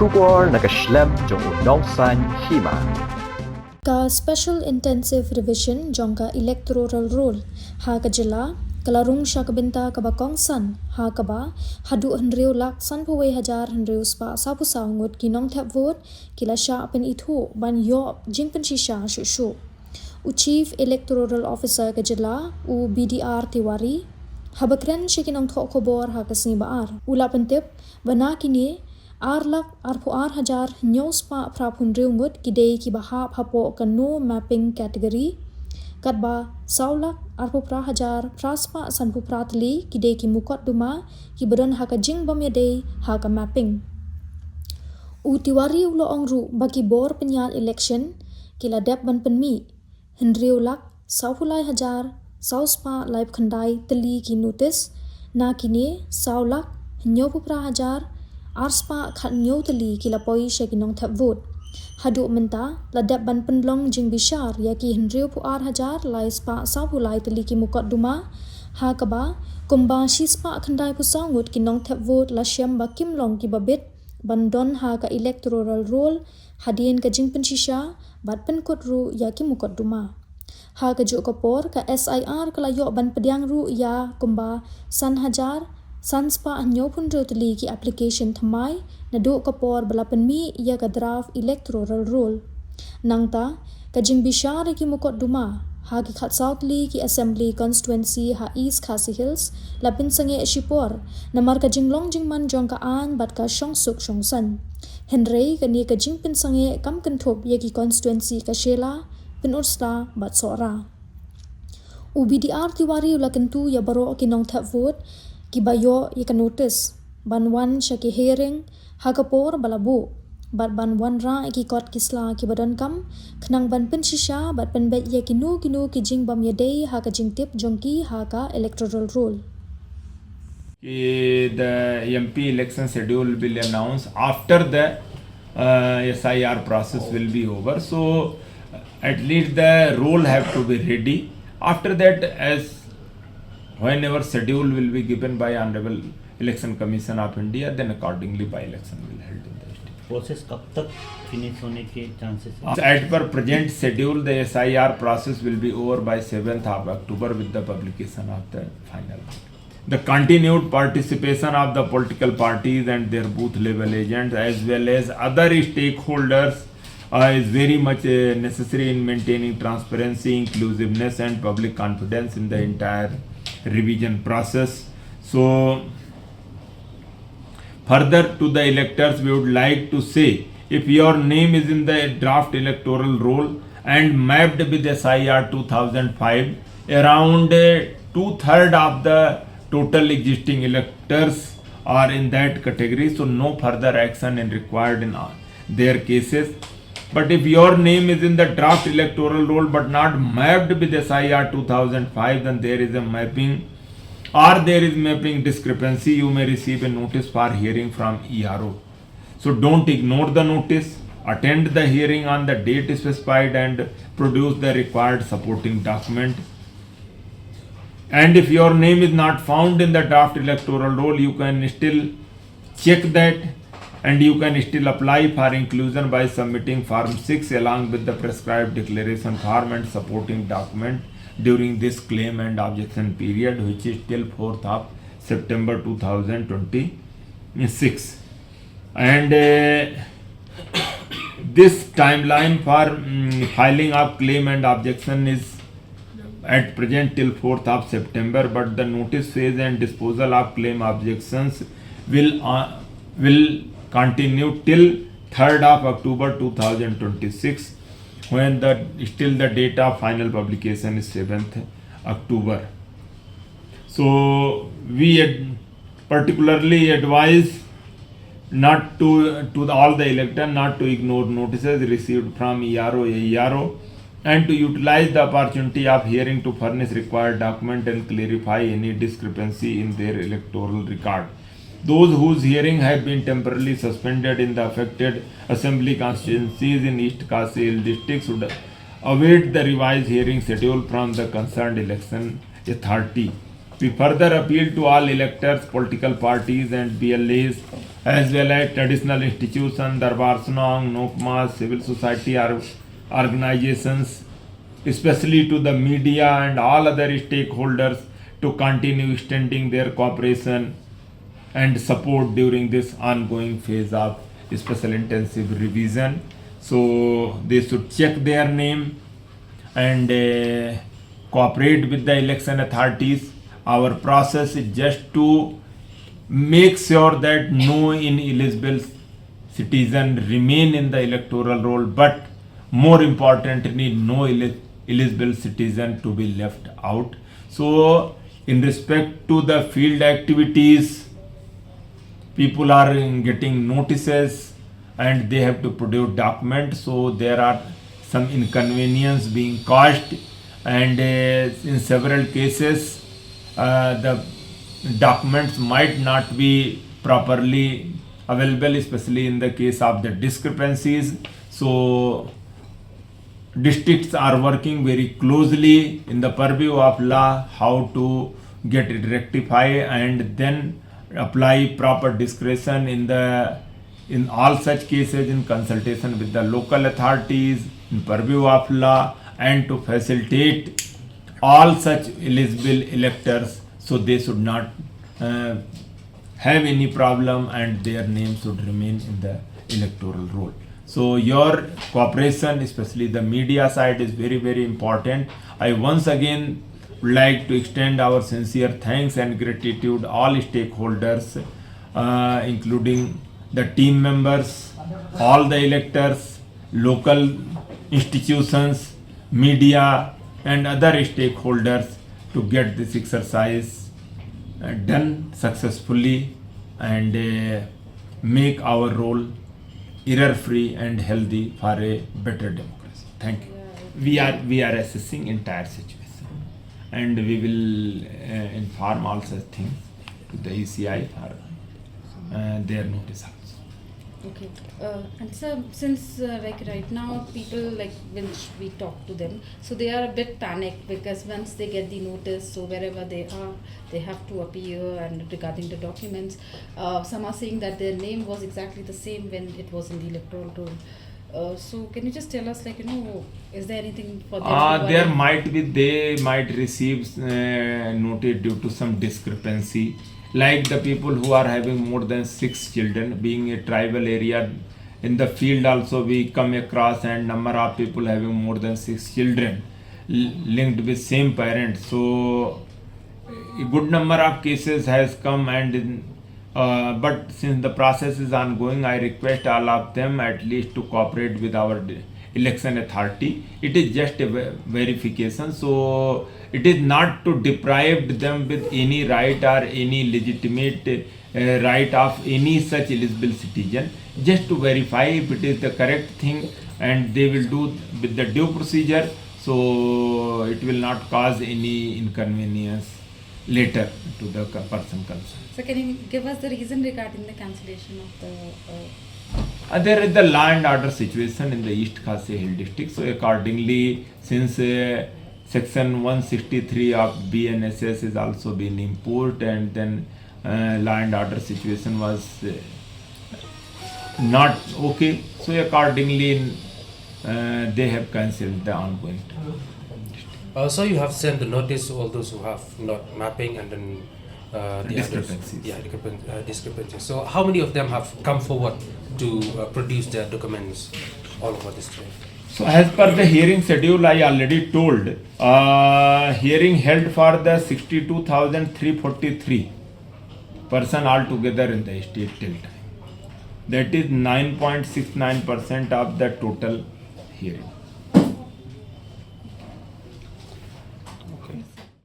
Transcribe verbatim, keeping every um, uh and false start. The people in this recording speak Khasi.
Khubor na ka shlem jong u nongsan hima. Ka Special Intensive Revision jong ka Electoral Roll ha ka jylla ka la rung sha ka bynta kaba kongsan, ha kaba haduh hynriew lak sanphew wei hajar hynriew spah sawphew saw ngut ki nongthep vote ki la shah pynithuh ban ïoh jingpynshisha shuh shuh. U Chief Electoral Officer ka jylla, u B D R Tiwari, haba kren sha ki nongthoh khubor ha ka sngi ba ar, u la pyntip ba na kine ar lak arphew ar hajar hynñiew spah phraphew hynriew ngut ki dei kiba hap hapoh ka no mapping category, katba saw lak arphew phra hajar phra spah sanphew phra tylli ki dei ki mukotduma kiba don ha ka jingbym ïadei ha ka mapping. U Tiwari u la ong ruh ba ki bor pynïaid election ki la dep ban pynmih hynriew lak sawphew lai hajar saw spah laiphew khyndai tylli ki notice, na kine saw lak hynñiewphew phra hajar ar spah khathynñiew tylli ki la poi sha ki nongthep vote. Haduh mynta la dep ban pynlong jingbishar ïa ki hynriewphew ar hajar lai spah sawphew lai tylli ki mukotduma, ha kaba kumba shispah khyndaiphew saw ngut ki nongthep vote la shem ba kim long kiba bit ban don ha ka Electoral Roll hadien ka jingpynshisha bad pynkut ruh ïa ki mukotduma. Ha kajuh ka por, ka S I R ka la ïoh ban pdiang ruh ïa kumba san hajar san spah hynñiewphew hynriew tylli ki application thymmai naduh ka por ba la pynmih ïa ka draft Electoral Roll. Nangta, ka jingbishar ïa ki mukotduma ha ki khatsaw tylli ki assembly constituency ha East Khasi Hills la pynsangeh shipor namar ka jinglong jingman jong ka aiñ bad ka shongsuk shongsaiñ. Hynrei kane ka jingpynsangeh kam kynthup ïa ki constituency ka Shella, Pynursla bad Sohra. U B D R Tiwari u la kyntu ïa baroh ki nongthep vote kiba ïoh ïa ka notice ban wan sha ki hearing ha ka por ba la buh bad ban wanrah ïa ki kot ki sla kiba donkam khnang ban pynshisha bad pynbeit ïa kino kino ki jingbym ïadei ha ka jingtip jong ki ha ka Electoral Roll. Eh, the M P election schedule will be announced after the, uh, S I R process will be over. So, at least the roll have to be ready. After that, as whenever schedule will be given by Honorable Election Commission of India, then accordingly by-election will held in the state. प्रोसेस कब तक फिनिश होने के चांसेस हैं? At per present schedule, the S I R process will be over by seventh of October with the publication of the final. The continued participation of the political parties and their booth level agents as well as other stakeholders, uh, is very much, uh, necessary in maintaining transparency, inclusiveness, and public confidence in the entire revision process. So, further, to the electors, we would like to say, if your name is in the draft electoral roll and mapped with S I R two thousand five, around, uh, two-third of the total existing electors are in that category, so no further action is required in, uh, their cases. But if your name is in the draft electoral roll but not mapped with S I R two thousand five, then there is a mapping or there is mapping discrepancy, you may receive a notice for hearing from E R O. So don't ignore the notice, attend the hearing on the date specified and produce the required supporting document. And if your name is not found in the draft electoral roll, you can still check that and you can still apply for inclusion by submitting Form six along with the prescribed declaration form and supporting document during this claim and objection period, which is till fourth of September two thousand twenty-six. And, uh, this timeline for, mm, filing of claim and objection is at present till fourth of September, but the notice phase and disposal of claim objections will, uh, will continue till third of October two thousand twenty-six, when the, still the date of final publication is seventh October. So we ad-, particularly advise not to, to all the elector not to ignore notices received from E R O, A E R O, and to utilize the opportunity of hearing to furnish required document and clarify any discrepancy in their electoral record. Those whose hearing have been temporarily suspended in the affected assembly constituencies in East Khasi Hills district should await the revised hearing schedule from the concerned election authority. We further appeal to all electors, political parties and P L As, as well as traditional institutions, Darbar Shnong, Nokma, civil society or organizations, especially to the media and all other stakeholders, to continue extending their cooperation and support during this ongoing phase of special intensive revision. So they should check their name and uh, cooperate with the election authorities. Our process is just to make sure that no ineligible citizen remain in the electoral roll, but more importantly, no eli- eligible citizen to be left out. So, in respect to the field activities, people are getting notices and they have to produce documents, so there are some inconvenience being caused, and uh, in several cases uh, the documents might not be properly available, especially in the case of the discrepancies. So districts are working very closely in the purview of law how to get it rectified and then apply proper discretion in the in all such cases in consultation with the local authorities in purview of law, and to facilitate all such eligible electors, so they should not uh, have any problem and their name should remain in the electoral roll. So your cooperation, especially the media side, is very, very important. I once again would like to extend our sincere thanks and gratitude all stakeholders, uh, including the team members, all the electors, local institutions, media, and other stakeholders to get this exercise uh, done successfully and uh, make our role error free and healthy for a better democracy. Thank you. We are we are assessing entire situation, and we will uh, inform all such things to the E C I for uh, their notice also. Okay. Uh, and so since uh, like right now people like when sh- we talk to them, so they are a bit panicked because once they get the notice, so wherever they are, they have to appear and regarding the documents. Uh, some are saying that their name was exactly the same when it was in the electoral roll. Uh, so can you just tell us, like, you know, is there anything for them? Uh, to there worry? Might be they might receive uh, notice due to some discrepancy, like the people who are having more than six children, being a tribal area. In the field also we come across and number of people having more than six children l- linked with same parents. So a good number of cases has come, and in, uh, but since the process is ongoing, I request all of them at least to cooperate with our d- election authority. It is just a ve- verification, so it is not to deprive them with any right or any legitimate uh, right of any such eligible citizen, just to verify if it is the correct thing, and they will do with the due procedure, so it will not cause any inconvenience later to the co- person concerned. So can you give us the reason regarding the cancellation of the? Uh, Uh, there is the law and order situation in the East Khasi Hill district. So accordingly, since uh, section one sixty-three of B N S S is also been imposed, and then uh, law and order situation was uh, not okay. So accordingly, uh, they have cancelled the ongoing. Uh, so you have sent the notice to all those who have not mapping and then uh, the Discrepancies. Others, yeah, discrepan- uh, discrepancies. So how many of them have come forward to uh, produce their documents all over this time? So as per the hearing schedule, I already told, uh, hearing held for the sixty-two thousand three forty-three person altogether in the state till time. That is nine point six nine percent of the total hearing.